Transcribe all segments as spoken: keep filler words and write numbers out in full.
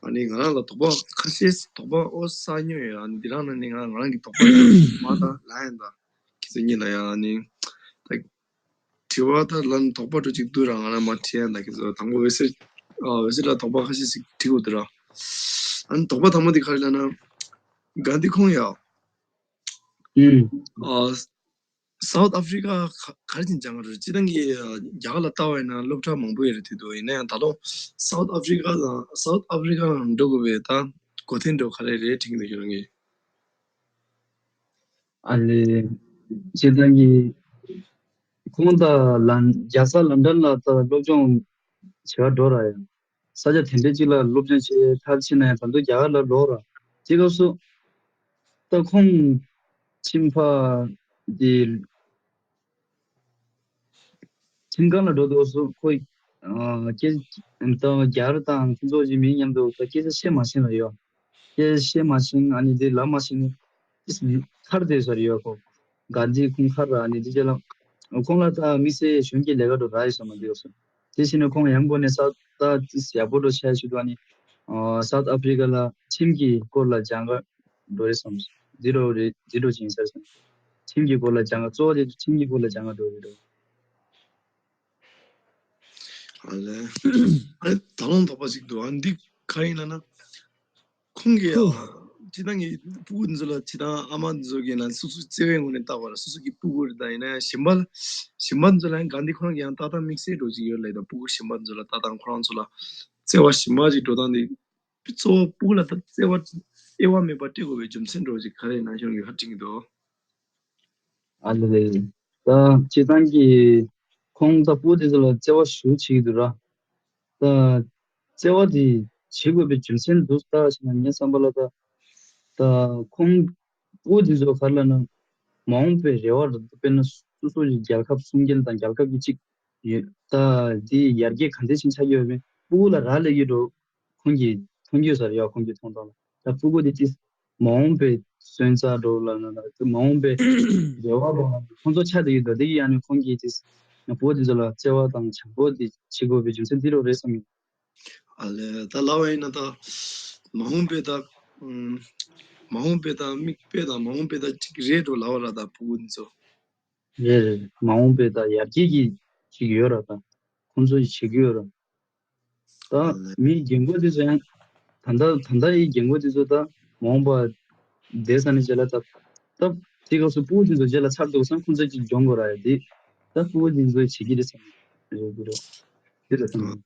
ཨ་ནི་ང་རང་ལ་དོགས་པ་ཁ་ཤས་དོགས་པ་ཨོ་ས་ཉོས་ཡོད། ཨ་ནི་འདི་རང་ནང་ནས་ང་ང་རང་གི་དོགས་པ་དང་མ་དང་ལ་ཡང་དང་ཁྱེད་ཚོ་གཉིས་ལ་ཡང་ཨ་ནི་ད་དྲི་བ་དང་ལ་ནི་དོགས་པ་འགྲོ་གཅིག་འདུག་ར། ང་རང་མ་དྲི་ཡང་ད་ཁྱེད་ཚོ་དང་པོ་འོད་ཟེར་ཨ་འོད་ཟེར་ལ་དོགས་པ་ཁ་ཤས་ཤིག་དྲི་དགོས་འདུག་ར། ཨ་ནི་དོགས་པ་དང་པོ་འདི་ག་རེ་ལབ་ན་གྷན་དྷི་ཁོང་ཡ། ཨུམ། ཨ། སའུ་ཐི་ཨ་ཕི་རི་ཀ་ག་ག་རེ་བྱས་ནས་སྦྱང་གི་རེད། སྤྱིར་བཏང་གི་རྒྱ་གར་ལ་ལྟ་བ་ཡིན་ན་སློབ་གྲྭ་མང་པོ་ཡོད་རེད་དུས་དུ། ཡིན་ན་ཡང་ད་དུང་སའུ་ཐི་ཨ་ཕི་རི་ཀ་དང་སའུ་ཐི་ཨ་ཕི་རི་ཀ་ལ་འགྲོ་དགོས་པའི་ད་གོ་དོན་འདྲ་བོ་ག་རེ་རེད་དྲན་གྱི་འདུག་ཁྱོད་རང་གིས། ཨ་ལེ། སྤྱིར་བཏང་གི་ཁོང་དང་ལན་རྒྱལ་ས་ལན་ཌན་ལ་ད་སློབ་སྦྱོང་བྱེད་པར་འགྲོ་ར་ཡ། ས་ཆ་དེ་འདྲའི་གཅིག་ལ་སློབ་སྦྱོང་བྱེད་མཐར་ཕྱིན་ན་ཡང་ད་དུང་རྒྱ་གར་ལ་ལོག་ར། དེ་སྐབས་སུ་ད་ཁོང་ཁྱིམ་ཕ་དེ་ཁྱིམ་ཁང་ལ་འགྲོ་དུས་སུ་ཁོ་ཨ་སྐད་ད་རྒྱ་གར་དང་ཁོང་ཚོ་གི་མི་མཉམ་དུ་ད་སྐད་ཆ་བཤད་མ་ཤེས་ལ་ཡོད། སྐད་བཤད་མ་ཤེས། ཨ་ནི་དེ་ལབ་མ་ཤེས་ནི་ཁར་བསྡད་ས་རེད་ཡོད་ཁོ། གྷན་དྷི་ཁོང་ཁར་ར། ཨ་ནི་དེ་རྗེས་ལ་ཁོང་ལ་ད་དམིགས་བསལ་གཞུང་གི་ལས་ཀ་འགྲོ་རག་ཡོད་ས་མ་རེད་ཡོད་སོང་། དེ་བཞིན་ནས་ཁོང་ཡང་སྒོ་ནས་ས་ད་ཡག་པོ་འགྲོ་ཆ་ཞུ་དུས་ཨ་ནི་ཨ་སའུ་ཐི་ཨ་ཕི་རི་ཀ་ལ་ཁྱིམ་གྱི་སྐོར་ལ་སྦྱང་ག་འགྲོ་རེད་བསམ། འདི་འདྲ་རེད། འདི་འདྲ་ཅིག་ཡིན་ས་རེད་བསམ། ཁྱིམ་གྱི་སྐོར་ལ་སྦྱང་ག་གཙོ་བོ་དེ་ཁྱིམ་གྱི་སྐོར་ལ་སྦྱང་ག་འགྲོ་རེད་འགྲོ། ཨ་ལས། ཨ་ད་ལོང་དོགས་པ་ཞིག་འདུག་ཨ་འདི་ག་ཡིན་ལབ་ན། ཁོང་གིས་ཧུ། ཨ་སྤྱིར་བཏང་གི་སྤུ་གུ་འདི་ཚོ་ལ་སྤྱིར་བཏང་ཨ་མ་འདི་ཚོ་གིས་ན་སོ་སོའི་བརྩེ་བའི་ངོས་ནས་བལྟ་བ་ལ་སོ་སོ་གི་སྤུ་གུ་རེད། ད་ཡིན་ན་ཡང་གཞན་པ་ལ་གཞན་པ་འདི་ཚོ་ལ་ཡང་གྷན་དྷི་ཁོང་གིས་ཡང་ལྟ་སྟངས་དམིགས་བསལ་འདྲ་བོ་ཅིག་ཡོད་ལབ་ད། སྤུ་གུ་གཞན་པ་འདི་ཚོ་ལ་ལྟ་སྟངས་ཁོ་རང་ཚོ་ལ་བརྩེ་བ་གཞན་པ་ཅིག་འགྲོ་སྟངས་འདི། གཙོ་བོ་སྤུ་གུ་ལ་ད་བརྩེ་བ་དབྱེ་བ་མེད་པར་སྤྲད་དགོས་པའི་རྒྱུ་མཚན་འདྲ་བོ་ཅིག་ག་རེ་ཡིན་ན་ཁྱོད་ཀྱིས་ཧ་དྲན་གྱི་འདུག་ཨ་ལེ་ལེ། ད་སྤྱིར་བཏང་གི་ཁོང་ད་སྤུ་གུ་དེ་ཚོ་ལ་བརྩེ་བ་ཞེ་པོ་བྱེད་ཀྱི་འདུག་ར། ད་བརྩེ་བ་དེ་བྱེད་དགོས་པའི་རྒྱུ་མཚན་འདུག་ལྟ་བྱས་ན་ངའི་བསམ་པ་ལ་ད། ད་ཁོང་སྤུ་གུ་དེ་ཚོ་ག་རེ་ལབ་ན་མ་འོངས་པའི་རེ་བ་རེད། དཔེར་ན་སོ་སོ་ཡི་རྒྱལ་ཁབ་སྲུང་མཁན་དང་རྒྱལ་ཁབ་ཀྱི་གཅིག་ཡོད། ད་དེ་ཡར་རྒྱས་ག་འདྲ་ཞིག་ཆགས་ཀྱི་ཡོད་མེད་སྤུ་གུ་ལ་རག་ལས་ཀྱི་འགྲོ། ཁོང་གིས་མཐོང་རྒྱུ་ས་རེད་ཡ། ཁོང་གིས་མཐོང་སྟངས་ལ་ད་སྤུ་གུ་དེ་ཅིག་མ་འོངས་པའི་སོན་རྩ་འགྲོ་ལ་ན་ན་མ་འོངས་པའི་རེ་བ་དང་ཁོང་ཚོ་ཆགས་བསྡད་ཡོད། ད་དེ་གི་ཡང་ནི་ཁོང་གིས་ཅིག་སྤུ་གུ་དེ་ཚོ་ལ་བརྩེ་བ་དང་བྱམས་པོ་དེ་བྱེད་དགོས་པའི་རྒྱུ་མཚན་དེ་རུ་རེད་བསམ་ཡོད། ཨ་ལས། ད་ལབ་པ་ཡིན་ན་ད་མ་འོངས་པའི་ད་ཨུམ་མ་འོངས་པའི་ད་མིག་དཔེ་དང་མ་འོངས་པའི་ད་ཅིག་རེད་འགྲོ་ལབ་པ་ར། ད་སྤུ་གུ་འདི་ཚོ། རེད་རེད། མ་འོངས་པའི་ད་ཡར་རྒྱས་ཀྱི་ཅིག་ཡོད་ར། ད་ཁོང་ཚོ་ཡི་བྱེད་ཀྱི་ཡོད་ར། ད་མིའི་རྒན་རྒོན་དེ་ཚོ་ཡང་ད་ལྟ་ད་ལྟ་ཡི་རྒན་རྒོན་དེ་ཚོ་ད་མ་འོངས་པ་བསྡད་ས་ནས་བྱས་ལ་ད་ད་དེ་སྐབས་སུ་སྤུ་གུ་དེ་ཚོ་རྗེས་ལ་ཚར་འདུག་བསམ། ཁོང་ཚོ་ཅིག་སྦྱོང་དགོས་ར་ཡ། དེ་ད་སྤུ་གུ་དེ་ཚོ་བྱེད་ཀྱི་རེད་བསམ། རེད་འདུག་ར། དེ་རེད་བསམ།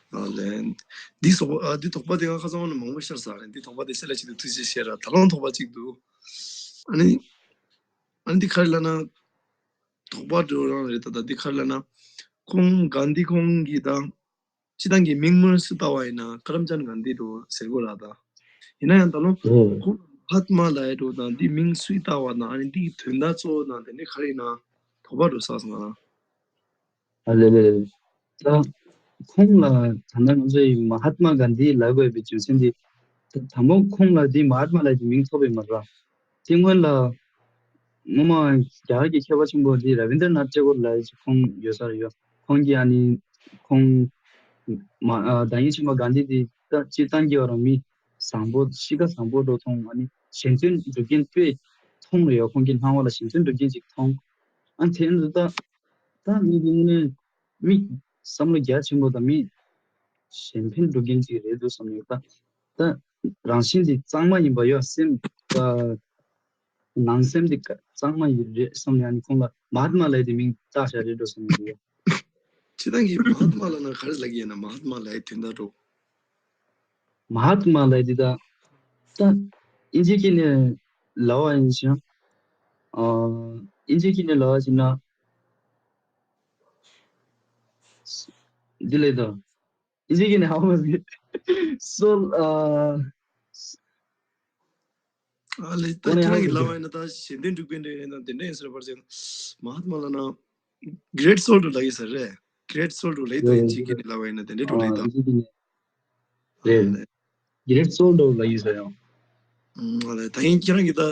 ཨ་ལས། འདི་སོགས་པ་ཨ་འདི་དོགས་པ་དེ་ང་ཁ་སང་བ་ནས་མང་པོ་ཤར་ས་རེད། འདི་དོགས་པ་དེ་སེ་ལ་ཅིག་ཏུ་ཐུགས་རྗེ་ཆེ་ར། ད་ལོང་དོགས་པ་ཅིག་འདུག་ཨ་ནི་ཨ་ནི་འདི་ག་རེ་ལབ་ན། དོགས་པ་འདྲ་བོ་རང་རེད། ད་ད་འདི་ག་རེ་ལབ་ན། ཁོང་གྷན་དྷི་ཁོང་གིས་ད་སྤྱིར་བཏང་གི་མིང་དངོས་སུ་བལྟ་བ་ཡིན་ན་ཀ་རམ་ཅན་གྷན་དྷི་འདྲ་བོ་ཟེར་དགོས་ར། ད་ཡིན་ན་ཡང་ད་ལོ་ཨོ་ཁོང་མ་ཧཱ་ཏ་མ་ལབ་ཡ་འདྲ་བོ་དང་འདི་མིང་སུས་བཏགས་པ་དང་ཨ་ནི་འདི་གི་དོན་དག་གཙོ་བོ་དང་དེ་འདྲ་ག་རེ་ཡིན་ན་དོགས་པ་འདྲ་བོ་ཟ་སོང་ང་རང་། ཨ་ལེ་ལེ་ལེ། ད་ཁོང་ལ་ད་ལྟ་ང་ཚོ་ཡི་མ་ཧཱ་ཏ་མ་གྷན་དྷི་ལབ་དགོས་པའི་རྒྱུ་མཚན་འདི། ད་དང་པོ་ཁོང་ལ་འདི་མ་ཧཱ་ཏ་མ་ལབ་ཀྱི་མིང་ཐོགས་པའི་མ་རེད། དེ་སྔོན་ལ་སྔོན་མ་རྒྱ་གར་གྱི་མཁས་པ་ཆེན་པོ་འདི་ར་བིན་དྲ་ནཱཐ་ཏེ་གོར་ལབ་ཀྱི་ཁོང་ཡོད་ས་རེད་ཡོད། ཁོང་གིས་ཨ་ནི་ཁོང་མ་ཨ་བདག་ཉིད་ཆེན་པོ་གྷན་དྷི་འདི་ད་སྤྱིར་བཏང་གི་བར་མི་བཟང་པོ་གཤིས་ཀ་བཟང་པོ་འགྲོ་མཐོང་། ཨ་ནི་གཞན་དོན་སྒྲུབ་མཁན་དཔེ་མཐོང་རེད་ཡོད། ཁོང་གི་སྣང་བ་ལ་གཞན་དོན་སྒྲུབ་མཁན་ཅིག་མཐོང་། ཨ་དེ་ནི་ད་ད་མི་འདི་ནི་མི་བསམ་བློ་རྒྱ་ཆེན་པོ་དང་མི་གཞན་ཕན་སྒྲུབ་མཁན་ཅིག་རེད་འདུག་བསམ་ཡོད། ད་ད་རང་བཞིན་འདི་གཙང་མ་ཡིན་པ་ཡོད་སེམས། ད་ནང་སེམས་འདི་ག་གཙང་མ་ཡིན་རེད་བསམ་ཡ་ནི་ཁོང་ལ་མ་ཧཱ་ཏ་མ་ལབ་དེ་མིང་བཏགས་བཞག་རེད་འགྲོ་བསམ་ཡོད། སྤྱིར་བཏང་གི་མ་ཧཱ་ཏ་མ་ལབ་ན་ག་རེ་ལབ་ཀྱི་ཡིན་ན། མ་ཧཱ་ཏ་མ་ལབ་ཡ་དོན་དག་འགྲོ། མ་ཧཱ་ཏ་མ་ལབ་ཡ་འདི་ད་ད་ཨིན་ཇི་སྐད་ནས་ལབ་པ་ཡིན་ཞིང་། ཨ་ཨིན་ཇི་སྐད་ནས་ལབ་པ་ཡིན་ན། འདི་ལས་ད། ཨིན་ཇི་སྐད་ནས་how was it? So, uh, ཨ་ལས་ད་ཁྱེད་རང་གིས་ལབ་པ་ཡིན་ན་ད་གཞན་དོན་སྒྲུབ་མཁན་འདྲ་ཡིན་ན་དེ་འདྲ་ཡིན་ཟེར་བར་ཟེར། མ་ཧཱ་ཏ་མ་ལབ་ན་གྷི་རེཊ་སོལ་འགྲོ་ལབ་ཡིན་ས་རེད། གྷི་རེཊ་སོལ་འགྲོ་ལབ་ཡིན་ད། ཨིན་ཇི་སྐད་ནས་ལབ་པ་ཡིན་ན་དེ་འདྲ་འགྲོ་ལབ་ཡིན་ད། རེད། གྷི་རེཊ་སོལ་འགྲོ་ལབ་ཡིན་ས་ཡང་། ཨ་ལས་ད་ཡིན་ཁྱེད་རང་གིས་ད་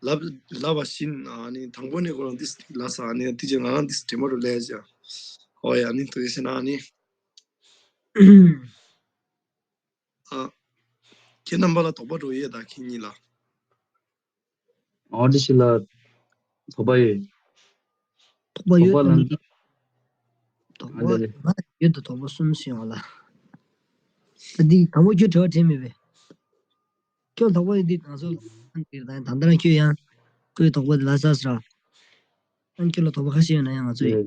ལབ་ལབ་པ་བཞིན་ཨ་ནི་དང་པོ་ནས་ཁོ་རང་འདི་ལབ་ས། ཨ་ནི་དེ་རྗེས་ང་རང་འདི་དྲན་པ་རུ་ལས་ཀྱང་། ཨོ་ཡ་ཨ་ནི་དེ་བྱས་ན་ཨ་ནི། ཁྱེད་རྣམ་པ་ལ་དོགས་པ་འགྲོ་ཡས་དང་ཁྱེད་གཉིས་ལ། ཨོ་ཏི་ཤི་ལ་དོགས་པ་ཡོད། དོགས་པ་ཡོད། དོགས་པ་ལ་དོགས་ཨ་ལེ་ལེ། པ་ཡོད་དོ། དོགས་པ་གསུམ་ཞིག་ཡོང་ལ། ད་འདི་དང་པོ་ཁྱོད་དྲི་བ་དྲིས་མེད་པས། ཁྱོད་དོགས་པ་ཡོད་འདི་ང་ཚོ་ལ་ད་ལྟ་རང་ཁྱོད་ཡང་ཁོའི་དོགས་པ་འདི་ལ་ས་ས་ར། ཨ་ནི་ཁྱོད་ལ་དོགས་པ་ཁ་ཤས་ཡོད་ན་ཡང་ང་ཚོ་ཡིན་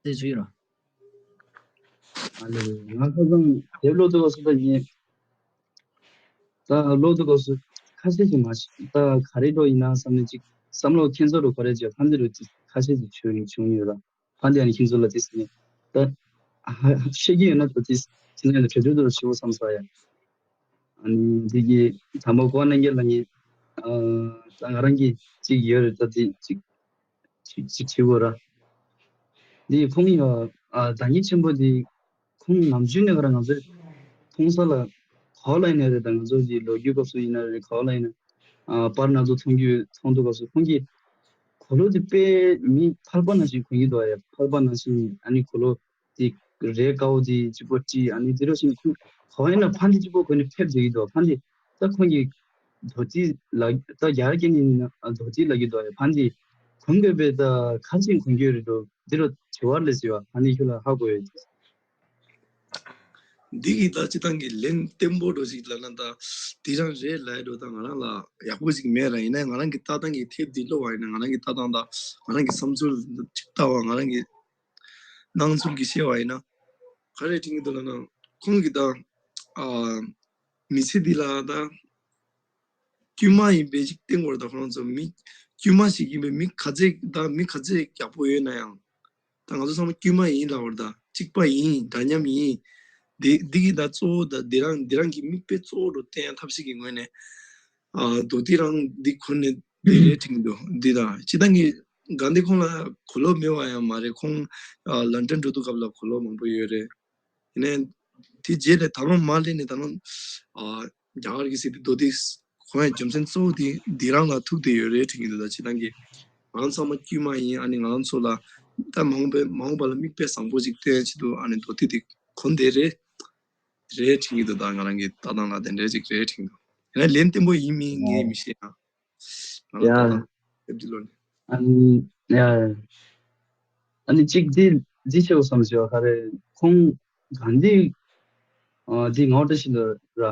ཚེ་ཚུ་ཡོད་ར། ཨ་ལེ་ལེ། ང་ཁ་སང་དེབ་ཀློག་དུས་སྐབས་སུ་ད་ངས་ད་ཀློག་དུས་སྐབས་སུ་ཁ་ཤས་ཤིག་མ་ཤེས། ད་ག་རེ་ཀློག་ཡིན་ན་བསམ་ནས་ཅིག་བསམ་བློ་ཁྱེད་ཚོ་རུ་ག་རེ་བྱས་ཕན་འདི་རུ་ཅིག་ཁ་ཤས་ཤིག་བྱུང་ཡོད་ར། ཕན་འདི་ཨ་ནི་ཁྱེད་ཚོ་ལ་དེ་ཟེར་ནས་ད་ཧ་ཧ་ཤེས་ཀྱི་ཡོད་ན་ད་དེ་ཁྱེད་ཚོ་ལ་གྲོས་བསྡུར་དུ་ཞུ་བསམ་ས་ཡ། ཨ་ནི་འདི་གི་དང་པོ་གོ་གནས་འགལ་ལ་ངས་ཨ་ད་ང་རང་གི་ཅིག་ཡོད་རེད། ད་དེ་ཅིག་ཅིག་ཅིག་བྱེད་དགོས་ར། འདི་ཁོང་ཡ་ཨ་བདག་ཉིད་ཆེན་པོ་འདི་ཁོང་ནམ་རྒྱུན་ནས་ག་ར་ང་ཚོས་མཐོང་ས་ལ་ག་པ་ལ་ཡིན་ནའི་རེད། ད་ང་ཚོ་གི་ལོ་རྒྱུས་སྐབས་སུ་ཡིན་ན་རེད། ག་པ་ལ་ཡིན་ན་ཨ་པར་སྣ་ཚོགས་མཐོང་རྒྱུ་མཐོང་དུས་སྐབས་སུ་ཁོང་གི་གོས་ལོག་དེ་དཔེ་མི་ཕལ་པ་ནང་བཞིན་གོན་གྱི་འདུག་ཡ། ཕལ་པ་ནང་བཞིན་ཨ་ནི་གོས་ལོག་དེ་རས་དཀར་པོ་དེ་གཅིག་པོ་དཀྲིས། ཨ་ནི་དེ་འདྲ་བཞིན་ཁོང་ག་པ་ཡིན་ན་ཕ་འདི་གཅིག་པོ་གོན་ནས་ཕེབས་བསྡད་ཀྱི་འདུག་ཕ་འདི་ད་ཁོང་གི་དོ་ཏི་ལ་ད་རྒྱ་གར་སྐད་ནས་ཡིན་ན་དོ་ཏི་ལབ་ཀྱི་འདུག་ཡ། ཕ་འདི་གོན་དགོས་པའི་ད་ག་ཅིག་གོན་གྱི་ཡོད་རེད་འགྲོ། འདི་རུ་དྲི་བ་ལས་ཟེར་བ་ཕ་འདི་ཁྱོད་ལ་ཧ་གོ་ཡོད། འདི་གི་ད་སྤྱི་བཏང་གི་ལན་བརྟན་པོ་འགྲོ་ཞིག་ལབ་ན་ད་དེ་རང་རེད་ལབ་འགྲོ། ད་ང་རང་ལ་ཡག་པོ་ཞིག་མེད་ར། ཡིན་ན་ང་རང་གི་ལྟ་སྟངས་ཀྱི་དེབ་འདི་ཀློག་པ་ཡིན་ན་ང་རང་གི་ལྟ་སྟངས་དང་ང་རང་གི་བསམ་ཚུལ་ཅིག་ལྟ་བ་ང་རང་གི་སྣང་ཚུལ་གྱི་བཤད་པ་ཡིན་ན་ག་རེ་དྲན་གྱི་འདུག་ལབ་ན་ཁོང་གི་ད་ཨ་མི་ཚེ་འདི་ལ་ད་དཀྱུས་མ་ཡིན་པའི་ཅིག་བསྟན་དགོས་རེད། ད་ཁོ་རང་ཚོ་མི་དཀྱུས་མ་ཞིག་ཡིན་པའི་མི་ག་ཚད་ད་མི་ག་ཚད་ཡག་པོ་ཡོད་ན་ཡང་ད་ང་ཚོ་ཚང་མ་དཀྱུས་མ་ཡིན་ལབ་པ་རེད། ད་གཅིག་པ་ཡིན། འདྲ་མཉམ་ཡིན། འདི་འདི་གི་ད་གཙོ་བོ་ད་འདི་རང་འདི་རང་གི་མིག་དཔེ་གཙོ་བོ་རུ་བསྟན་ཡ་ཐབས་ཤེས་ཀྱི་ངོས་ནས་ཨ་དོ་ཏི་རང་འདི་གོན་ནས་བསྡད་རེད་དྲན་གྱི་འདུག་འདི་ད་སྤྱི་བཏང་གི་དགའ་ལྡན་ཁོང་ལ་གོས་ལོག་མེད་པ་ཡང་མ་རེད། ཁོང་ཨ་ལན་ཀྲན་འགྲོ་དུས་སྐབས་ལ་གོས་ལོག་མང་པོ་ཡོད་རེད། ཡིན་ནའི་དེ་རྗེས་ལ་ད་ལོ་མ་སླེབས་ནས་ད་ལོ་ཨ་རྒྱ་གར་གྱི་སྲིད་དེ་མདོ་སྡེ་ཁོང་ཡང་རྒྱུ་མཚན་གཙོ་བོ་དེ་འདི་རང་ལ་ཐུག་བསྡད་ཡོད་རེད་དྲན་གྱི་འདུག་ད་སྤྱི་བཏང་གི་ང་རང་ཚང་མ་དཀྱུས་མ་ཡིན། ཨ་ནི་ང་རང་ཚོ་ལ་ད་མ་འོངས་པའི་མ་འོངས་པ་ལ་མིག་དཔེ་བཟང་པོ་ཅིག་སྟོན་ཆེད་དུ་ཨ་ནི་མདོ་སྡེ་དེ་གོན་བསྡད་རེད་རེད་དྲན་གྱི་འདུག་ད་ང་རང་གི་ལྟ་སྟངས་ལ་དེ་འདྲ་ཅིག་རེད་དྲན་གྱི་འདུག་ཡིན་ན་ལན་བརྟན་པོ་ཡིན་མིན་ངས་མི་ཤེས་ན་ང་ལ་ལྟ་ཡ་སྟངས་ཨེབ་ཀྱི་ལོ་ནས། ཨ་ནི་ཡ་ཨ་ནི་གཅིག་འདི་འདི་ཆེ་བོ་བསམ་ཞིག་ག་རེ་ཁོང་ག་འདི་ཨ་འདི་ངའོ་ཏི་ཤི་ལ་ར།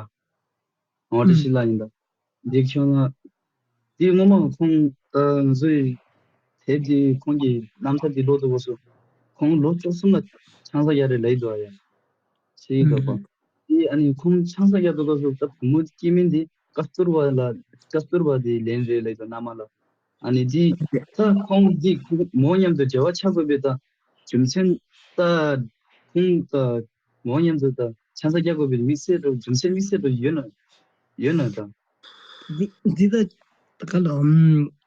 ངའོ་ཏི་ཤི་ལ་ཡིན་ད། འདི་ཁྱོད་ན་འདི་ངོ་མ་ཁོང་ད་ང་ཚོའི་དེབ་འདི་ཁོང་གི་རྣམ་ཐར་འདི་ཀློག་དུས་སྐབས་སུ་ཁོང་ལོ་བཅུ་གསུམ་ལ་ཆང་ས་རྒྱག་རེད་ལབ་འདུག་ཡ། ཤི་ཡི་འདུག་པ། འདི་ཨ་ནི་ཁོང་ཆང་ས་རྒྱག་དུས་སྐབས་སུ་ད་བུ་མོ་སྐྱེ་དམན་འདི་ཀ་སྟུར་བ་ལ་ཀ་སྟུར་བ་འདི་ལེན་རེད་ལབ་འདུག་མནའ་མ་ལ། ཨ་ནི་འདི་ད་ཁོང་འདི་ཁོང་མོ་མཉམ་དུ་འབྲེལ་བ་ཆགས་དགོས་པའི་ད་རྒྱུ་མཚན་ད་ཁོང་ད་མོ་མཉམ་དུ་ད་ཆང་ས་རྒྱག་དགོས་པའི་དམིགས་བསལ་དུ་རྒྱུ་མཚན་དམིགས་བསལ་དུ་ཡོད་ན་ཡོད་ན་ད། འདི་འདི་ད་ད་ག་ལ་ཨམ་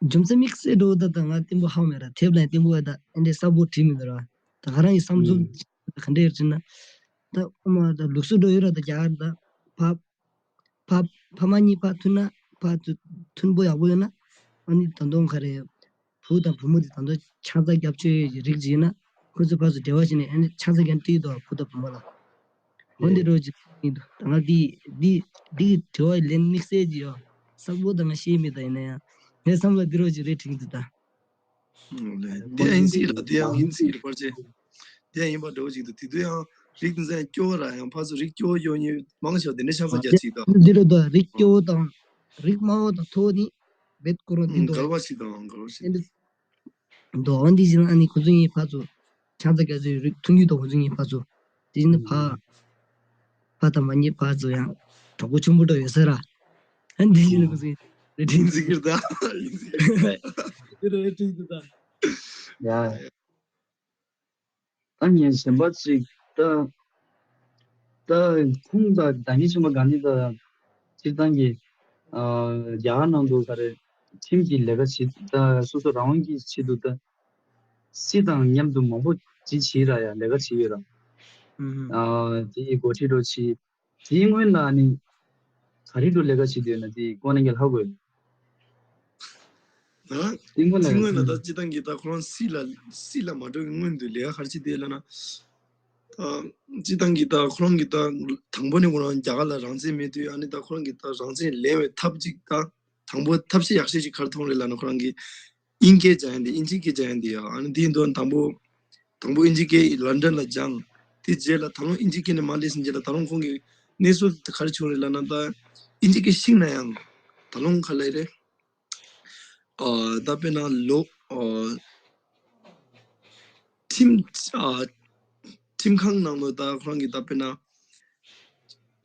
རྒྱུ་མཚན་དམིགས་བསལ་དུ་ད་ད་ང་བརྟན་པོ་ཧ་མེད་ར། དེབ་ལ་བརྟན་པོ་ད་ཨེ་འདྲའི་གསལ་པོ་བྲིས་མི་འདུག་ར། ད་ང་རང་གི་བསམ་ཚུལ་ག་འདྲ་ཡོད་ཅེ་ན་ད་ཨ་མ་ད་ལུགས་སྲོལ་འགྲོ་ཡོད་ར། ད་རྒྱ་གར་ད་ཕ་ཕ་ཕ་མ་གཉིས་ཕར་མཐུན་ན་ཕར་ཚུར་མཐུན་པོ་ཡག་པོ་ཡོད་ན་ཨ་ནི་ད་དུང་ག་རེ་བུ་དང་བུ་མོ་དེ་ད་དུང་ཆང་ས་རྒྱབ་བཅོས་ཀྱི་རིགས་ཅིག་ཡིན་ན་ཁོ་ཚོ་ཕར་ཚུར་འབྲེལ་བ་བྱས་ནས་ཨ་ནི་ཆང་ས་རྒྱག་འདྲི་འདུག་བུ་དང་བུ་མོ་ལ། འོ་འདི་རེད། འདྲ་བོ་ཅིག་ཡིན་འདུག་ད་ང་འདི་འདི་འདི་གི་དྲི་བ་ལན་དམིགས་བསལ་གྱི་ཡོད་གསལ་པོ་ད་ང་ཤེས་མེད། ད་ཡིན་ན་ཡང་ངའི་བསམ་བློ་འདི་རེད་བོ་ཅིག་རེད་དྲན་གྱི་འདུག་ད། འདི་ཡང་ཡིན་སྲིད་ལ་འདི་ཡང་ཡིན་སྲིད་ལ་པར་ཆས། འདི་ཡང་ཡིན་པ་འདྲ་བོ་ཅིག་འདུག་དེ་དུས་ཡང་རིགས་འདི་ཚོ་ཡང་སྐྱོ་བོ་ར། ཡང་ཕར་ཚུར་རིགས་སྐྱོ་བོ་སྐྱོ་མཁན་མང་ཆེ་བ་དེ་འདྲ་ཆང་ས་རྒྱག་ཅིག་དང་། འདི་རེད་དོ། རིགས་སྐྱོ་བོ་དང་རིགས་དམའ་བོ་དང་མཐོ་བོ་ནི་བེད་ཀོ་རོ་འདི་འདུག་འགལ་བ་ཞིག་དང་འགལ་བ་ཞིག་ཨེ་འདི་འདུག་འོན་ཏེ་ཅི་ན་ཨ་ནི་ཁོ་ཚོ་གཉིས་ཕར་ཚུར་ཆང་ས་རྒྱག་ཚོའི་རིགས་མཐུན་རྒྱུ་དང་། ཁོ་ཚོ་གཉིས་ཕར་ཚུར་དེ་ནི་ཕ་ཕ་དང་མ་གཉིས་ཕར་ཚུར་ཡང་གྲོགས་པོ་ཆེན་པོ་འདྲ་ཡོད་ས་ར། ཨ་འདི་ཡིན་ན་ཁོ་ཚོ་གཉིས་རེ་ཡིན་ཟིག་གི་རེད་ད། ཡིན་ཟིག་གི་རེད། དེ་རེད་ཡིན་ཟིག་གི་རེད་ད། ཡ། ད་ངས་གཞན་པ་ཅིག་ད་ད་ཁོང་དང་བདག་ཉིད་ཆེན་པོ་ག་ནི་ད་སྤྱིར་བཏང་གི་ཨ་རྒྱ་གར་ནང་དུ་ག་རེ་ཁྲིམས་ཀྱི་ལས་ཀ་བྱེད་ད་སོ་སོ་རང་དབང་གི་ཆེད་དུ་ད་སྲིད་དང་མཉམ་དུ་མང་པོ་ཅིག་བྱེད་ར་ཡ་ལས་ཀ་བྱེད་ཡོད་ར། ཨ་དེ་ཡི་འགོ་ཁྲིད་འགྲོ་བྱེད། དེའི་སྔོན་ལ་ནི་ག་རེ་འགྲོ་ལས་ཀ་བྱེད་དུས་ན་དེ་ཀོ་ན་གལ་ཧ་གོ་ཡོད། ང་དེ་སྔོན་དེ་སྔོན་ལ་ལས་ཀ་ད་བྱེད་སྤྱི་བཏང་གི་ད་ཁོ་རང་སྲིད་ལ་སྲིད་ལ་མ་འགྲོ་གི་སྔོན་དུ་ལས་ཀ་ག་རེ་བྱེད་དེ་ལ་ན། ད་སྤྱིར་བཏང་གི་ད་ཁོ་རང་གི་ད་དང་པོ་ནས་ཁོ་རང་རྒྱ་གར་ལ་རང་བཙན་མེད་དུས། ཨ་ནི་ད་ཁོ་རང་གི་ད་རང་བཙན་ལེན་པའི་ཐབས་ཅིག་ད་དང་པོ་ཐབས་ཤེས་ཡག་ཤོས་ཅིག་ག་རེ་མཐོང་རེད་ལབ་ན། ཁོ་རང་གི་དབྱིན་སྐད་སྦྱང་ཡ་འདི། དབྱིན་ཇིའི་སྐད་སྦྱང་ཡ་འདི་ཡ། ཨ་ནི་དེ་ཡིན་དུས་དང་པོ་དང་པོ་དབྱིན་ཇིའི་སྐད་ལན་ཌན་ལ་སྦྱངས། དེ་རྗེས་ལ་ད་རུང་དབྱིན་ཇིའི་སྐད་ནས་མར་སླེབས་ཟིན་རྗེས་ལ་ད་རུང་ཁོང་གི་གནས་ཚུལ་དེ་ག་རེ་བྱུང་རེད་ལབ་ན། ད་དབྱིན་ཇིའི་སྐད་ཤེས་ན་ཡང་ད་རུང་ག་ལབ་རེད། ཨ་ད་དཔེར་ན་ལོ་ཨ་ཁྲིམས་ཨ་ཁྲིམས་ཁང་ནང་ལ་ད་ཁོ་རང་གི་ད་དཔེར་ན་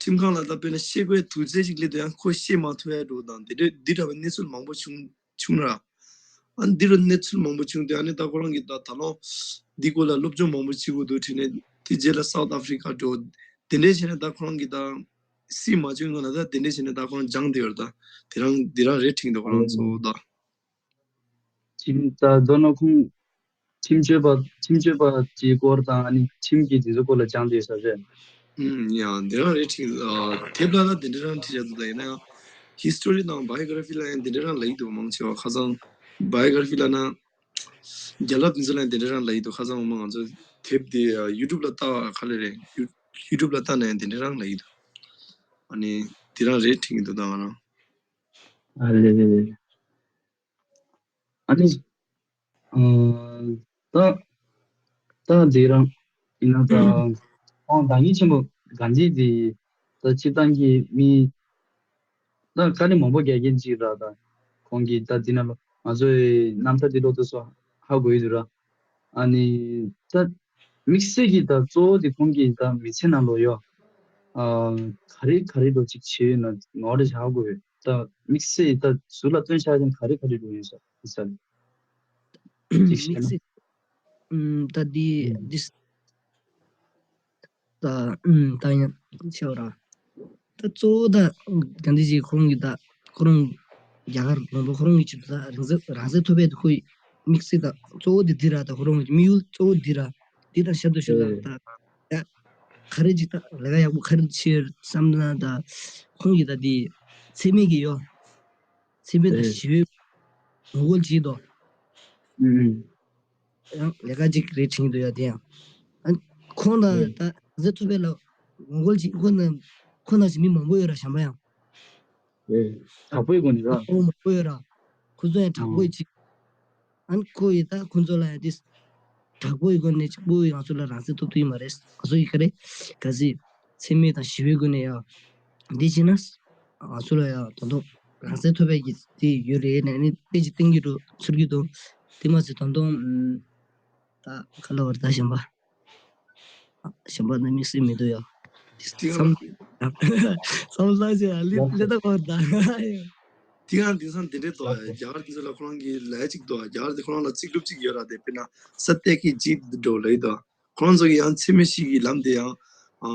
ཁྲིམས་ཁང་ལ་ད་དཔེར་ན་བཤད་དགོས་དུས་ཚོད་ཅིག་སླེབས་དུས་ཡང་ཁོ་བཤད་མ་ཐུབ་ཡ་འགྲོ་དང་། དེ་འདྲ་འདི་འདྲ་བའི་གནས་ཚུལ་མང་པོ་བྱུང་བྱུང་ར། ཨ་འདི་རུ་གནས་ཚུལ་མང་པོ་བྱུང་དུས། ཨ་ནི་ད་ཁོ་རང་གི་ད་ད་ལོ་འདི་སྐོར་ལ་སློབ་སྦྱོང་མང་པོ་བྱེད་དགོས་འདུག་དྲན་ནས། དེ་རྗེས་ལ་སའུཐ་ཨ་ཧྥི་རི་ཀ་འགྲོ། དེ་འདྲ་བྱས་ནས་ད་ཁོ་རང་གི་ད་སྲིད་མ་བྱུང་སྔོན་ལ་ད་དེ་འདྲ་བྱས་ནས་ད་ཁོ་རང་སྦྱངས་བསྡད་ཡོད་རེད། ད་དེ་རང་དེ་རང་རེད་དྲན་འདུག་ཁོ་རང་ཚོ་ད། ཁྲིམས་ད་མདོར་ན་ཁོང་ཁྲིམས་གཅོད་པ་ཁྲིམས་གཅོད་པ་གྱི་སྐོར་དང་། ཨ་ནི་ཁྲིམས་ཀྱི་དེ་ཚོ་སྐོར་ལ་སྦྱངས་བསྡད་ཡོད་ས་རེད། ཨུམ། ཡང་དེ་རང་རེད་དྲན། ཨ་དེབ་ལ་ད་དེ་འདྲ་རང་བྲིས་བཞག་འདུག་ད་ཡིན་ན་ཡང་ཧི་སི་ཊོ་རི་དང་བྷའི་ཡོ་གྷ་ར་ཕི་ལ་ཡང་དེ་འདྲ་རང་ལབ་ཀྱི་འདུག་མང་ཆེ་བ། ཁ་སང་བྷའི་ཡོ་གྷ་ར་ཕི་ལབ་ན་རྒྱལ་རབས་དེ་ཚོ་ལ་ཡང་དེ་འདྲ་རང་ལབ་ཀྱི་འདུག་ཁ་སང་ངོ་མ་ང་ཚོ་དེབ་དེ་ཡུ་ཊུབ་ལ་ལྟ་བ་ག་ལེ་རེད། ཡུ་ཡུ་ཊུབ་ལ་ལྟ་ན་ཡང་དེ་འདྲ་རང་ལབ་ཀྱི་འདུག་ཨ་ནི་དེ་རང་རེད་དྲན་གྱི་འདུག་ད་ང་རང་། ཨ་ལེ་ལེ་ལེ། ཨ་ནི་ཨ་ད་ད་དེ་རང་ཡིན་ན་ད་ཁོང་ཟླ་ཉིན་ཆེན་པོ་ག་འདི་དེ་ད་སྤྱིར་བཏང་གི་མི་ད་དཀའ་ལས་མང་པོ་རྒྱག་མཁན་ཅིག་ར། ད་ཁོང་གིས་ད་འདི་ན་ལོ་ང་ཚོའི་རྣམ་ཐར་འདི་ཀློག་དུས་སུ་ཧ་གོ་ཡི་འདུག་ར། ཨ་ནི་ད་དམིགས་བསལ་གྱི་ད་གཙོ་བོ་དེ་ཁོང་གིས་ད་མི་ཚེ་ནང་ལོ་ཡོ་ཨ་ག་རེ་ག་རེ་ལོ་ཅིག་བྱས་ཡོད་ན་ངོ་རེ་ཧ་གོ་ཡོད། ད་དམིགས་བསལ་ད་ཟུར་ལ་སྟོན་ཤག་ཀྱང་ག་རེ་ག་རེ་ལོ་ཡོད་ས་ས་ལ་ཅིག་བཤད་ན། དམིགས་བསལ་ཨུམ་ད་འདི་ཨུམ་འདི་ད་ཨུམ་ད་ཡང་ཆེ་བ་ར། ད་གཙོ་བོ་ད་ག་འདི་ཅིག་ཁོ་རང་གི་ད་ཁོ་རང་རྒྱ་གར་ལུང་པ་ཁོ་རང་གི་ཆེད་དུ་ད་རང་བཙན་རང་བཙན་ཐོབ་པའི་ད་ཁོའི་དམིགས་བསལ་ད་གཙོ་བོ་དེ་འདི་ར། ད་ཁོ་རང་གི་དམིགས་ཡུལ་གཙོ་བོ་འདི་ར། འདི་ད་ཤར་དུ་ཤར་ལ་ཨེ་ད་ཡ་ག་རེ་ཅིག་ད་ལས་ཀ་ཡག་པོ་ག་རེ་བྱེད་བསམ་ན། ད་ཁོང་གི་ད་འདི་འཚེ་མེད་ཀྱི་ཡོ་འཚེ་མེད་དང་ཨེ་ཞི་བའི་ངོ་རྒོལ་བྱེད་དོ། ཨུམ། ཡང་ལས་ཀ་ཅིག་རེད་དྲན་གྱི་འདུག་ཡ། དེ་ཡང་ཨ་ཁོང་ལ་ཨེ་ད་ཟེར་ཐུབ་པའི་ལ་ངོ་རྒོལ་ཅིག་ཁོ་ན་ཁོ་ན་ཞིག་མི་མང་པོ་ཡོད་ར། གཞན་པ་ཡང་ཨེ་དྲག་པོའི་སྒོ་ནས་ར། ཨོ་མང་པོ་ཡོད་ར། ཁོ་ཚོ་ཡང་དྲག་པོ་ཨ་ཅིག་ཨ་ཁོ་ཡི་ད་ཁོ་ཚོ་ལ་ཡང་དེ་དྲག་པོའི་སྒོ་ནས་གཅིག་པུ་ང་ཚོ་ལ་རང་བཙན་ཐོབ་ཐུབ་ཡི་མ་རེད། ང་ཚོ་ཡི་ག་རེ་ག་ཟེ་འཚེ་མེད་དང་ཞི་བའི་སྒོ་ནས་ཡང་འདི་བྱས་ན་ང་ཚོ་ལ་ཡང་ད་དུང་རང་བཙན་ཐོབ་པའི་གི་དེ་ཡོད་རེད་ནས་ནི་དཔེ་ཅིག་བསྟན་གྱི་འདུག་ཚོར་གྱི་འདུག་དེ་མ་ཟད་ད་དུང་ད་ག་ལ་བར་ད་གཞན་པ་གཞན་པ་ནི་དམིགས་བསལ་མི་འདུག་ཡ། དེ་བསམ་བསམ་བློ་ཞིག་ལི་ལི་ད་གོ་ད། དེ་ཡང་དེང་སང་དེ་འདྲའི་ཏོ་རྒྱ་གར་དེ་ཚོ་ལ་ཁོ་རང་གི་ལས་ཅིག་ཏོ། རྒྱ་གར་དེ་ཁོ་རང་ལ་ཚིག་གྲུབ་ཅིག་ཡོད་ར། དེ་དཔེར་ན་ས་ཏེ་ཀི་ཇིད་འགྲོ་ལེ་ཏོ། ཁོ་རང་ཚོ་གི་ཡང་འཚེ་མེད་ཞི་བའི་ལམ་དེ་ཡང་ཨ་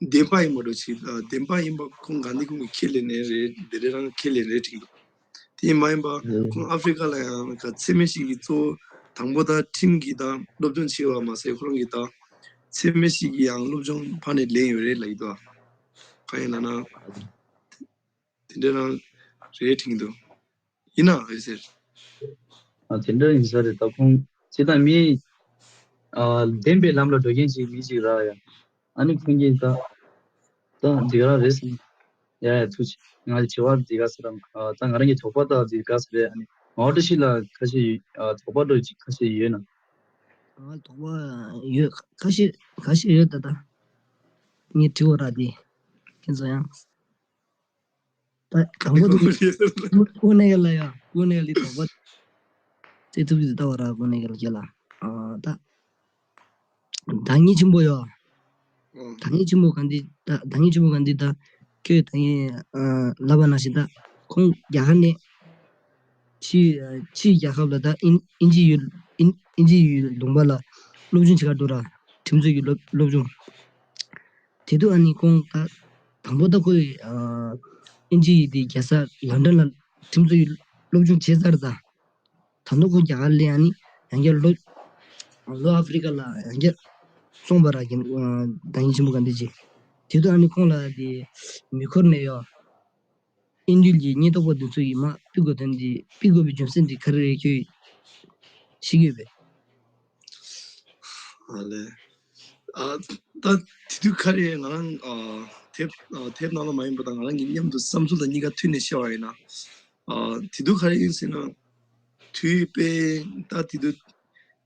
བདེན་པ་ཡིན་པ་འགྲོ་ཆེ། བདེན་པ་ཡིན་པ་ཁོང་ག་ནི་ཁོང་གི་ཁས་ལེན་ནས་རེད། དེ་རེ་རང་ཁས་ལེན་རེད་དྲན་འདུག་དེ་མ་ཡིན་པ་ཁོང་ཨ་ཧྥི་རི་ཀ་ལ་ཡང་ག་འཚེ་མེད་ཞི་བའི་གཙོ་བོ་དང་པོ་ད་ཁྲིམས་ཀྱི་ད་སློབ་སྦྱོང་བྱས་པ་མ་ཟད་ཁོ་རང་གི་ད་འཚེ་མེད་ཞི་བའི་ཡང་སློབ་སྦྱོང་ཕར་ནས་ལེན་ཡོད་རེད་ལབ་ཀྱི་འདུག་གང་ཡིན་ལབ་ན། དེ་འདྲ་རང་རེད་དྲན་འདུག་ཡིན་ན་འོད་ཟེར། ཨ་དེ་འདྲ་ཡིན་ས་རེད། ད་ཁོང་ཅི་ད་མི་ཨ་བདེན་པའི་ལམ་ལ་འགྲོ་མཁན་ཅིག་མི་ཅིག་རག་ཡ། ཨ་ནི་ཁོང་གིས་ད་ད་འདི་ག་རང་རེད་ཟེར་ན། ཡ་ཡ་ཐུགས་རྗེ་ཆེ། ང་ལ་དྲི་བ་འདི་ག་ཟེར་རམ། ཨ་ད་ང་རང་གི་དོགས་པ་ད་འདི་ག་ཟེར་རེད། ཨ་ནི་ང་ཨོ་ཏོ་ཤི་ལ་ཁ་ཤས་ཡོད། ཨ་དོགས་པ་འདྲ་ཅིག་ཁ་ཤས་ཡོད་ན། ང་ལ་དོགས་པ་ཡོད་ཁ་ཤས་ཁ་ཤས་ཡོད་ད། ད་ངས་དྲི་བ་ར་དེ་ཁྱེད་ཚོ་ཡང་། ད་དང་པོ་དེ་ཀུན་ནས་ལ་ཡ་ཀུན་ནས་ལི་དང་པོ་དེ་ཐུབ་ཀྱི་ལྟ་བ་ར་ཀུན་ནས་ལ་ཁྱེད་ལ་ཨ་ད་ད་ངེད་ཆེན་པོ་ཡོ། ད་ངེད་ཆེན་པོ་ག་འདི་ད་ད་ངེད་ཆེན་པོ་ག་འདི་ད་ཁྱོད་ད་ངེད་ལབ་པ་ནང་བཞིན་ད་ཁོང་རྒྱ་གར་ནས་ཕྱི་ཕྱི་རྒྱལ་ཁབ་ལ་ད་ཨིན་ཨིན་ཇི་ཡུལ་ཨིན་ཨིན་ཇི་ཡུལ་ལུང་པ་ལ་སློབ་སྦྱོང་བྱེད་གར་འགྲོ་ར། ཁྲིམས་རྩོད་ཀྱི་སློབ་སློབ་སྦྱོང་། དེ་དུས་ཨ་ནི་ཁོང་ད་དང་པོ་ད་ཁོས་ཨ་ཨིན་ཇི་ཡི་དེ་རྒྱལ་ས་ལོན་ཌོན་ལ་ཁྲིམས་རྩོད་ཀྱི་སློབ་སྦྱོང་བྱས་ཚར་ད། ད་དུང་ཁོང་རྒྱ་གར་ལ་ཨ་ནི་ཡང་བསྐྱར་ལོ་ལོ་ཨ་ཧྥི་རི་ཀ་ལ་ཡང་བསྐྱར་སོང་བ་ར་གི་ཨ་ད་ངེད་ཆེན་པོ་ག་འདི་ཅི། དེ་དུས་ཨ་ནི་ཁོང་ལ་དེ་མེ་འཁོར་ནས་ཡོ། ཨིན་དུས་ཀྱི་ཉེན་རྟོག་པ་དེ་ཚོ་ཡིས་མ་ཕུད་དགོས་དོན་འདི་ཕུད་དགོས་པའི་རྒྱུ་མཚན་འདི་ག་རེ་རེད་ཁྱོད་ཤེས་ཀྱི་ཡོད་པས། ཨ་ལས། ཨ། ད་དེ་དུས་ག་རེ་ང་རང་ཨ་དེབ་ཨ་དེབ་ནང་ལ་མ་ཡིན་པ་དང་ང་རང་གི་མཉམ་དུ་བསམ་ཚུལ་དང་གཉིས་ཀ་མཐུད་ནས་བཤད་པ་ཡིན་ན། ཨ་དེ་དུས་ག་རེ་ཡིན་ཟེར་ན། དུས་དཔེ་ད་དེ་དུས་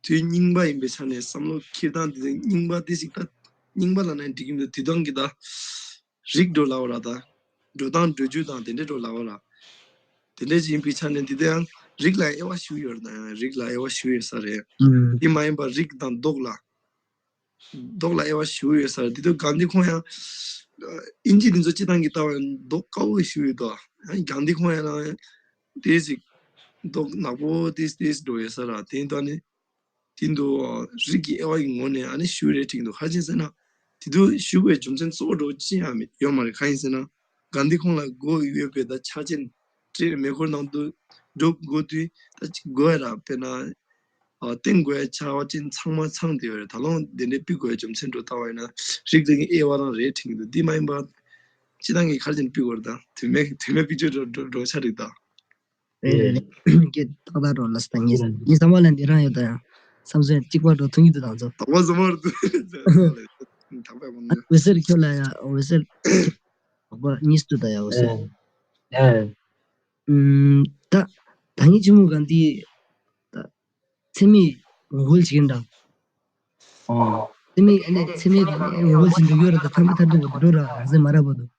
དུས་རྙིང་པ་ཡིན་པའི་ཆ་ནས་བསམ་བློ་འཁྱེར་སྟངས་དེ་རྙིང་པ་དེ་ཞིག་ད་རྙིང་པ་ལབ་ན་འགྲིག་གི་མི་འདུག་དེ་དང་གི་ད་རིགས་འགྲོ་ལབ་པ་ར་ད་འགྲོ་སྟངས་འགྲོ་རྒྱུ་དང་དེ་འདྲས་འགྲོ་ལབ་པ་ར། དེ་འདྲས་ཡིན་པའི་ཆ་ནས་དེ་དེ་ཡང་རིགས་ལ་དབྱེ་བ་ཞིག་ཡོད་རེད། ད་ཡང་རིགས་ལ་དབྱེ་བ་ཞིག་ཡོད་ས་རེད། ཨུམ། དེ་མ་ཡིན་པ་རིགས་དང་མདོག་ལ། མདོག་ལ་དབྱེ་བ་ཞིག་ཡོད་ས་རེད། དེ་དུས་གྷན་དྷི་ཁོང་ཡང་ཨིན་ཇི་དེ་ཚོ་སྤྱི་བཏང་གི་ལྟ་བ་ཡང་མདོག་དཀར་པོ་ཞིག་ཡོད་དོ། ཡང་གྷན་དྷི་ཁོང་ཡང་ན་དེ་ཞིག་མདོག་ནག་པོ་དེ་དེ་འགྲོ་ཡོད་ས་ར། དེ་ཡིན་དུས་ཨ་ནི་དེ་འདུག་རིགས་ཀྱི་དབྱེ་བ་ཡི་ངོ་ནས་ཨ་ནི་ཞུ་རེ་ཁྲིད་འདུག་ག་རེ་ཟེར་ན། དེ་དུས་ཞུ་བའི་རྒྱུ་མཚན་གཙོ་བོ་འགྲོ་ཅི་ཡང་ཡོད་མ་རེད། ག་ཡིན་ཟེར་ན། གྷན་དྷི་ཁོང་ལ་དགོས་ཡོད་པའི་ད་ཆ་རྐྱེན་སྤྲད་མེ་འཁོར་ནང་དུ་འགྲོ་དགོས་དུས་ད་ཅིག་དགོས་ར། དཔེར་ན་ཨ་བསྟན་དགོས་ཡ་ཆ་རྐྱེན་ཚང་མ་ཚང་བསྡད་ཡོད་རེད། ད་ལོ་དེ་འདྲའི་ཕུལ་དགོས་ཡ་རྒྱུ་མཚན་འགྲོ་ལྟ་བ་ཡིན་ན་རིགས་དེ་གི་དབྱེ་བ་རང་རེད་ཁྲིད་འདུག་དེ་མ་ཡིན་པ་སྤྱི་བཏང་གི་ག་རེ་བྱས་ནས་ཕུལ་དགོས་རེད། ད་དུས་མེད་དུས་མེད་ཕུལ་རྒྱུ་འགྲོ་འགྲོ་འགྲོ་ཆ་རེད་ད། རེད་རེད་རེད། ཀྱེ་ཏག་ཏག་འགྲོ་ལ་ས་ངེས་ངའི་བསམ་པ་ལ་འདི་རང་ཡོད་ད་ཡང་བསམ་ཚུལ་གཅིག་པ་འགྲོ་ཐུབ་ཀྱི་འདུག་དང་ཚོ། དག་པ་བཟོ་མར་འདུག་དག་པ་མང་ནས། འོད་ཟེར་ཁྱོད་ལ་ཡང་འོད་ཟེར། དག་པ་གཉིས་སུ་ད་ཡང་འོད་ཟེར། ཡ་ཡ། ཨུམ། ད་ད་ངའི་ཆེན་མོ་གང་དེ་ད་འཚེ་མེད་ངོ་རྒོལ་བྱེད་མཁན་འདྲ། ཨོ། འཚེ་མེད་ཨ་ནི་འཚེ་མེད་ངོ་རྒོལ་བྱེད་འགྲོ་གི་ཡོད་རེད། ད་ཐར་མ་ཐར་འདུག་འགྲོ་ར་རང་སེམས་མ་རག་པ་འདུག་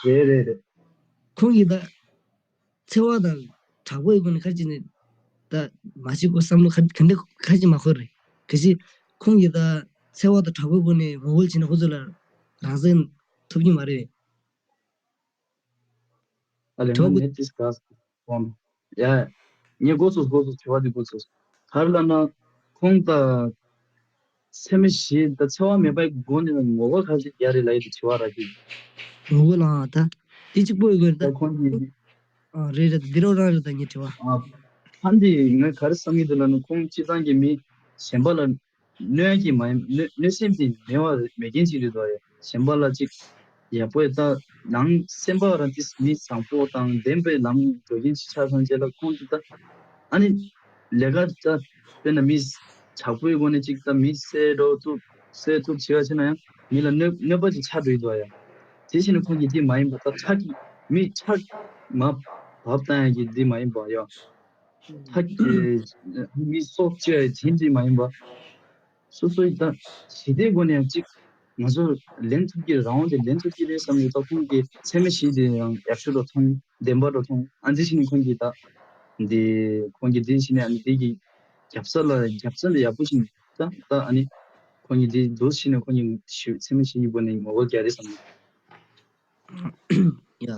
རེད་རེད་རེད། ཁོང་གིས་ད་འཚེ་བ་དང་དྲག་པོའི་སྒོ་ནས་ཁ་ཅིག་ནས་ད་མ་བྱེད་དགོས་བསམ་བློ་ག་ག་འདྲ་ཁ་ཅིག་མ་འཁོར་རེད། གལ་སྲིད་ཁོང་གིས་ད་འཚེ་བ་དང་དྲག་པོའི་སྒོ་ནས་ངོ་རྒོལ་བྱས་ན་ཁོ་ཚོ་ལ་རང་སེམས་ཐོབ་ཀྱི་མ་རེད། ཨ་ལེ་ང་ནེ་ཏིས་ག་ཧྥོན། ཡ། ངས་འགོ་ཚུགས་འགོ་ཚུགས་དྲི་བ་འདི་འགོ་ཚུགས། ག་རེ་ལབ་ན། ཁོང་ད། འཚེ་མེད་ཞི་ད་འཚེ་བ་མེད་པའི་སྒོ་ནས་ངོ་རྒོལ་ག་ཞིག་རྒྱག་རེད་ལབ་ཡོད་དེ་དྲི་བ་རག་གི། ངོ་རྒོལ་ཨང་ད། དེ་གཅིག་པོ་ཡོད་གི་རེད་ད། ད་ཁོང་གིས། ཨ་རེད་རེད། འདི་རོགས་རང་རེད་ད་ངའི་དྲི་བ། ཨ། ད་འདི་ངས་ག་རེ་བསམ་གྱི་འདུག་ལབ་ན་ཁོང་སྤྱི་བཏང་གི་མི་གཞན་པ་ལ། གནོད་ཀྱི་མ་ཡིན་གནོད་གནོད་སེམས་དེ་མེད་པ་མེད་མཁན་ཅིག་རེད་འདུག་ཡ། གཞན་པ་ལ་ཅིག་ཡག་པོ་ཡོད་ད་ནང་སེམས་པ་རང་དེ་མི་བཟང་པོ་དང་ལྡན་པའི་ལམ་འགྲོ་མཁན་ཅིག་ཆགས་སོང་རྗེས་ལ་ཁོང་ཚོ་ད་ཨ་ནི་ལས་ཀ་ད་དཔེར་ན་མི་དྲག་པོའི་སྒོ་ནས་ཅིག་ད་མི་བསད་འགྲོ་ཐུབ་བསད་ཐུབ་བྱེད་པ་བྱས་ན་ཡང་མི་ལ་གནོད་གནོད་པ་ཅིག་ཆགས་འགྲོ་ཡི་འདུག་ཡ། དེ་བཞིན་ཁོང་གིས་དེ་མ་ཡིན་པ་ད་ཁྲག་གི་མི་ཁྲག་མ་བབས་བཏང་ཡ་གི་དེ་མ་ཡིན་པ་ཡ། ད་མི་སྲོག་གཅོད་དེ་འདྲ་མ་ཡིན་པ། སོ་སོའི་ད་ཞི་བདེའི་སྒོ་ནས་ཡང་གཅིག་ང་ཚོ་ལེན་ཐུབ་ཀྱི་རང་དབང་དེ་ལེན་ཐུབ་ཀྱི་རེད་བསམ་ཡོད། ད་ཁོང་གིས་འཚེ་མེད་ཞི་བདེ་ཡང་ཡག་ཤོས་འགྲོ་མཐོང་བདེན་པ་འགྲོ་མཐོང་ཨ་འདི་བཞིན་ཁོང་གིས་ད་འདི་ཁོང་གིས་འདི་བཞིན་ཨ་ནི་འདི་གི་རྒྱབ་ས་ལ་རྒྱབ་ས་འདི་ཡག་པོ་ཞིག་ད་ད་ཨ་ནི་ཁོང་གིས་འདི་འདུག་བཞིན་ཁོང་གིས་ཞི་འཚེ་མེད་ཞི་བདེའི་སྒོ་ནས་ངོ་རྒོལ་རྒྱག་རེད་བསམ་ཡོད། ཡ།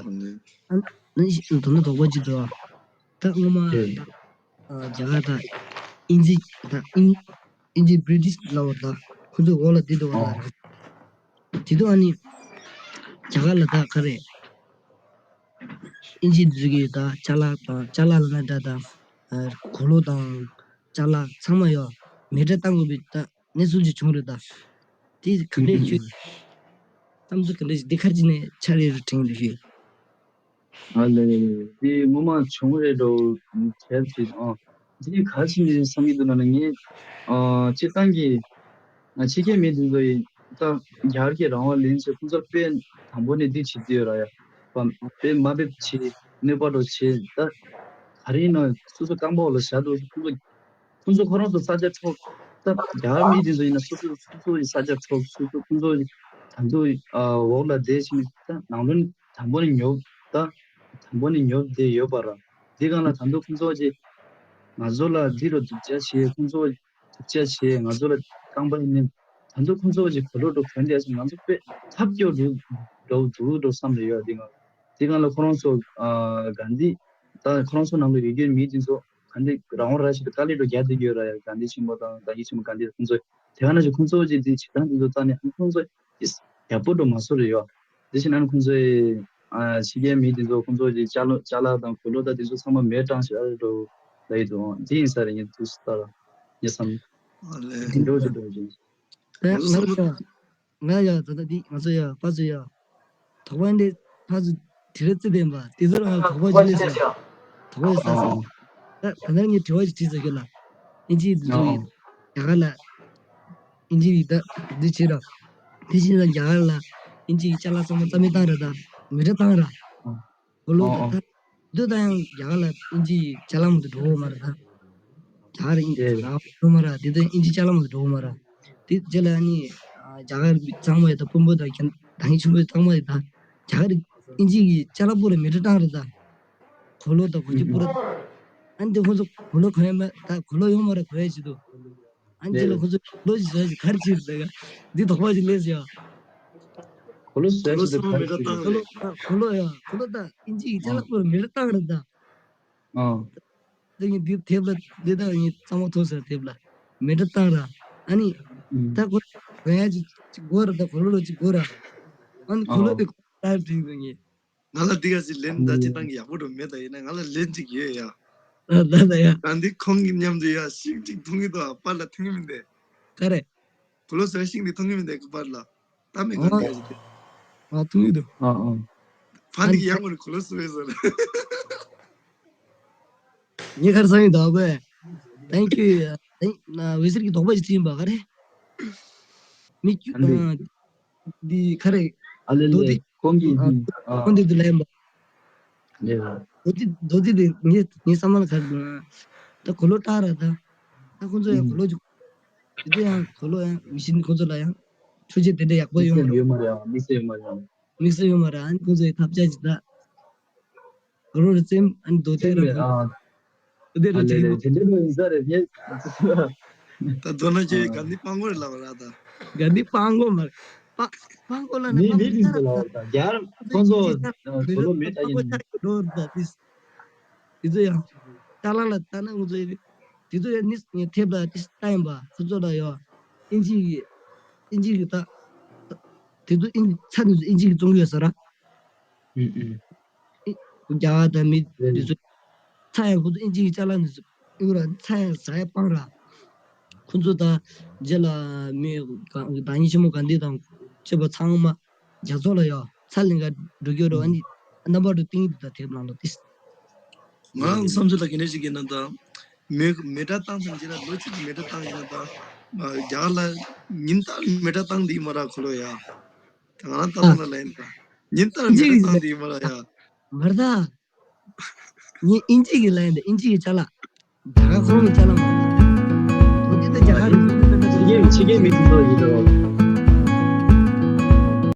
ཨ་ནི་དོན་དག་དོགས་པ་ཅིག་འདུག་ད་སྔོན་མ་ད་རྒྱ་གར་ད་ཨིན་ཇི་ད་ཨིན་ཨིན་ཇི་བྷི་རི་ཊིཤ་ལབ་པ་ད་ཁོ་ཚོའི་འོག་ལ་བསྡད་འདུག་བ་ད་རང་། དེ་དུས་ཨ་ནི་རྒྱ་གར་ལ་ད་ག་རེ་ཨིན་ཇི་འདི་ཚོ་གིས་ད་ཅ་ལག་དང་ཅ་ལག་ལབ་ན་འདྲ་ད་གོས་ལོག་དང་ཅ་ལག་ཚང་མ་ཡོད་མེ་སྲེག་བཏང་དགོས་པའི་ད། གནས་ཚུལ་ཅིག་བྱུང་རེད་ད། དེ་ག་འདྲས་ཁྱོད། བསམ་ཚུལ་ག་འདྲས་ཞིག་འདི་ཁར་ཅིག་ནས་ཆ་རེ་རུ་དྲན་འདུག་ཞུས། ཨ་ལེ་ལེ་ལེ། དེ་ངོ་མ་བྱུང་རེད་འགྲོ་གལ་ཆེ་ཨ། དེ་ག་ཅིག་ནས་བསམ་གྱི་འདུག་ན་ནི་ངས་ཨ་སྤྱིར་བཏང་གི་ང་ཕྱི་རྒྱལ་མི་དེ་ཚོ་ཡིན་ད་རྒྱ་གར་གྱི་རང་དབང་ལེན་ཚེ་ཁོང་ཚོར་དཔེ་དང་པོ་ནས་འདི་བྱེད་དུས་ཡོད་ར་ཡ། དཔེ་མ་འབེབས་བྱེད་གནོད་པ་འགྲོ་བྱེད་ད་ག་རེ་ཡིན་ན་སོ་སོ་རྐང་པ་འོག་ལ་བཞག་འདུག་ཁོང་ཚོ། ཁོང་ཚོ་ཁོ་རང་ཚོ་ས་ཆ་འཕྲོག་ད་རྒྱ་གར་མི་དེ་ཚོ་ཡིན་ན་སོ་སོ་སོ་སོ་ཡི་ས་ཆ་འཕྲོག་སོ་སོ་ཁོང་ཚོ་ད་དུང་འོག་ལ་བསྡད་ཕྱིན་ད་ནང་དོན་དང་པོ་ནས་ཉོབ་ད་དང་པོ་ནས་ཉོབ་བསྡད་ཡོད་པ་ར། དེ་སྒང་ལ་ད་དུང་ཁོང་ཚོ་ཅིག་ང་ཚོ་ལ་འདི་རུ་སྡུག་ཅག་བྱེད་ཁོང་ཚོ་སྡུག་ཅག་བྱེད་ང་ཚོ་ལ་རྐང་པ་ཡིན་ནི་ད་དུང་ཁོང་ཚོ་ཅིག་གོ་ལོ་འགྲོ་གོན་བསྡད་སོང་ང་ཚོ་དཔེ་ཐབས་སྐྱོ་འགྲོ་འགྲོ་འདུག་འགྲོ་བསམ་རེ་ཡོད། དེ་སྒང་དེ་སྒང་ལ་ཁོ་རང་ཚོ་ག་འདི་ད་ཁོ་རང་ཚོ་ནང་ལ་ཡོད་རྒྱུའི་མི་དེ་ཚོ། ག་འདི་རང་དབང་ར་ཞིག་ཏུ་དཀའ་ལས་འགྲོ་རྒྱག་བསྡད་ཀྱི་ཡོད་ར་ཡ། ག་འདི་ཆེན་པོ་དང་ད་གི་ཆེན་པོ་ག་འདི་ཁོང་ཚོ་དེ་ག་ན་ཞིག་ཁོང་ཚོ་ཅིག་འདི་བྱེད་སྟངས་དེ་ཚོ་ལྟ་ནས་ཁོང་ཚོ་ཡག་པོ་འགྲོ་མ་སོང་རེད་ཡ། དེ་བཞིན་ཨ་ནི་ཁོང་ཚོའི་ཕྱི་རྒྱལ་མི་དེ་ཚོ་ཁོང་ཚོ་ཅིག་ཅ་ལག་ཅ་ལག་དང་གོས་ལོག་ད་དེ་ཚོ་ཚང་མ་མེད་གྲང་ཞིག་ཨ་རེ་འགྲོ་ལ་ཡི་འདུག་དེ་ཡིན་ས་རེད། ངས་དུས་སུ་ལྟ་ར་ངས་བསམ་འགྲོ་ཅིག་འགྲོ་ཅིག་ང་ཡ་ད་ལྟ་འདི་ང་ཚོ་ཡ་ཕ་ཚོ་ཡ། དོགས་པ་འདི་ཕ་ཚོ་དྲི་རེ་རྩི་ལྡན་པ་དེ་ཚོ་རང་དོགས་པ་ཅི་ལས་ཟེར། དོགས་པ་ཡོད་ས་ཟེར། ད་ད་ནར་ངས་དྲི་བ་ཞིག་དྲིས་ཟེར་གྱི་ལ། ཨིན་ཇི་འདི་ཚོ་ཡིན། རྒྱ་གར་ལ། ཨིན་ཇི་ཡིག་ད་འདི་བྱེད་ར། དེ་བཞིན་ལ་རྒྱ་གར་ལ་ཨིན་ཇི་ཡི་ཅ་ལག་ཚང་མ་རྩ་མེད་བཏང་ར། ད་མི་འདྲ་བཏང་ར། ཨོ་ཁོ་ལོ་ད་ད་འདི་ད་ཡང་རྒྱ་གར་ལ་ཨིན་ཇི་ཡི་ཅ་ལག་མ་གཏོགས་འགྲོ་གི་མ་ར། ད་རྒྱ་གར་ཨིན་ཇི་ལ་འགྲོ་མ་ར། དེ་ད་ཨིན་ཇི་ཅ་ལག་མ་གཏོགས་འགྲོ་གི་མ་ར། དེ་རྗེས་ལ་ཨ་ནི་རྒྱ་གར་ཚང་མ་ཡོད། ད་དཔོན་པོ་དང་ད་ཡིན་ཆུང་པོ་ཚང་མ་ཡོད། ད་རྒྱ་གར་ཨིན་ཇི་གི་ཅ་ལག་པོ་ར་མི་འདྲ་བཏང་ར། ད་ཁོ་ལོ་ད་གོ་ཅི་པོ་ར། ཨ་ནི་དེ་ཁོ་ཚོ་ཁོ་ལོ་གོན་ཡ་མ་ད་ཁོ་ལོ་ཡོང་མ་ར་གོན་ཡ་ཅི་འདུག་ཨ་ནི་ལོ་ཁོ་ཚོ་ལོ་ཞིག་ཟ་ཞིག་གར་ཅིག་ཟ་ག་འདི་དོགས་པ་ཞིག་སླེབས་ཡ། ཁོ་ལོ་ཟ་ཞིག་གར་ཅིག་ཁོ་ལོ་ཁོ་ལོ་ཡ་ཁོ་ལོ་ད་ཨིན་ཇི་ཡི་ཅ་ལག་པོ་མི་ར་བཏང་ར་ད། ད་ངས་འདི་དེབ་ལ་འདི་ད་ངས་གཙང་མ་ཐོག་ཟེར་དེབ་ལ་མི་འདྲ་བཏང་ར། ཨ་ནི་ད་ཁོ་གོན་ཡ་ཅིག་གོ་ར། ད་ཁོ་ལོ་ལོ་ཅིག་གོ་ར། ཨ་ནི་ཁོ་ལོ་དེ་ད་བྲིས་འདུག་ངས། ང་ལ་འདི་ག་ཅིག་ལན་ད་ཅི་བཏང་གི་ཡག་པོ་འགྲོ་མེད། ད་ཡིན་ན་ང་ལ་ལན་ཅིག་ཡོད་ཡ། ད་ད་ཡ། ད་འདི་ཁོང་གི་མཉམ་དུ་ཡ་ཤིག་ཅིག་མཐོང་གི་འདུག་ཨ་པར་ལ་མཐོང་གི་མིན་ཏེ། ག་རེ། ཁོ་ལོ་ཟེར་ཤིག་འདི་མཐོང་གི་མིན་ཏེ་ག་པར་ལ། ད་མེད་ག་འདི་ག་ཅིག་ཨ་མཐོང་གི་འདུག་ཨ་ཨ། ཕ་འདི་གི་ཡག་པོ་ནི་ཁོ་ལོ་ཟེར་ཟེར། ངས་ག་རེ་བསམ་ཡོད་ད་གོ། Thank you. ཨ་ན་འོད་ཟེར་གྱི་དོགས་པ་ཞིག་བྱིན་པ་ག་རེ། མི་ཁྱུ་ཨ་འདི་འདི་ག་རེ། ཨ་ལེ་ལེ་ཁོང་གིས་འདི་ཨ་ཁོང་འདི་འདི་ལན་པ། ལེ་ལེ། རྡོ་རྗེ་རྡོ་རྗེ་འདི་ངས་ངས་བསམ་བློ་ག་རེ་འདུག་ད་ཁོ་ལོ་སྐྲག་ར་ད། ད་ཁོང་ཚོ་ཡང་ཁོ་ལོ་ཅིག་དེ་ཚོ་ཡང་ཁོ་ལོ་ཡང་མི་ཤེས་ཁོང་ཚོ་ལ་ཡང་འཕྲུལ་ཆས་དེ་འདྲ་ཡག་པོ་ཡོད་མ་རེད། དམིགས་བསལ་ཡོད་མ་རེད། དམིགས་བསལ་ཡོད་མ་རེད། ཨ་ནི་ཁོང་ཚོ་ཡི་ཐབས་ཆག་ཅིག་ད། རོ་རེ་ཙེམ་ཨ་ནི་རྡོ་རྗེ་ར་ཨ། དེ་ར་ཨ་ལེ་ཅིག་ལེ་དེ་འདྲ་མ་ཡིན་ས་རེད་ངས། ད་མདོར་ན་ཁྱེད་ག་འདི་སྤང་གོ་རེད་ལབ་ར་ད། ག་འདི་སྤང་གོ་མ་རེད། སྤང་སྤང་གོ་ལ་ནི་མི་སྤང་མི་གོ་རིང་ས་ལ་ད་རྒྱལ་ཁོང་ཚོ་ཁོ་ལོ་མེད་ད་ཡིན། འགྲོ་ར་ད་དེ། དེ་ཚོ་ཡང་ཅ་ལག་ལ་ལྟ་ན་ཁོང་ཚོ་ཡི་དེ་ཚོ་ཡང་ནི་ངས་ཐེབས་ལ་དེ་ལྟ་ཡིན་པ་ཁོང་ཚོ་ལ་ཡོ། ཨིན་ཇི་གི་ཨིན་ཇི་གི་ད་དེ་ཚོ་ཨིན་ཚ་དེ་ཚོ་ཨིན་ཇི་གི་བཙོང་གི་ཡོད་ས་ར། ཨུ་ཨུ། རྒྱ་གར་དང་མི་རེད། དེ་ཚོ་ཚ་ཡང་ཁོ་ཚོ་ཨིན་ཇི་གི་ཅ་ལག་ནི་ཡོད་ར། ཚ་ཡང་ཟ་ཡ་སྤང་ར། ཁོ་ཚོ་ད་རྗེས་ལ་མི་གང་བདག་ཉིད་ཆེན་མོ་ག་འདི་དང་བཅས་པ་ཚང་མ་རྒྱ་མཚོ་ལ་ཡོ་ཚ་ལེན་ག་འགྲོ་རྒྱུ་རེད། ཨ་ནི་རྣམ་པ་འགྲོ་ཏིང་འདི་ད་ཐེབས་ནང་ལོ་ཏིས། ང་བསམ་ཚུལ་ལ་ག་འདྲ་ཞིག་ཡིན་ན་ད། མེ་མེ་སྲེག་བཏང་ཙམ་བྱས་ན་ལོ་གཅིག་གི་མེ་སྲེག་བཏང་ཡིན་ན་ད། རྒྱ་གར་ལ་ཉིན་ལྟར་མེ་སྲེག་བཏང་འདི་མ་ར་ཁོ་ལོ་ཡ། ད་ང་རང་ལྟ་ཙམ་ལ་ལན་ད། ཉིན་ལྟར་མེ་སྲེག་བཏང་འདི་མ་ར་ཡ། མར་ད། ངས་ཨིན་ཇི་གི་ལན་ད་ཨིན་ཇི་གི་ཅ་ལག་རྒྱ་གར་ཁོང་གི་ཅ་ལག་མ་རེད། དོ་དེ་ད་རྒྱ་གར་རེད། ཕྱི་རྒྱལ་ཕྱི་རྒྱལ་མི་དེ་ཚོ་ཡིན་ད།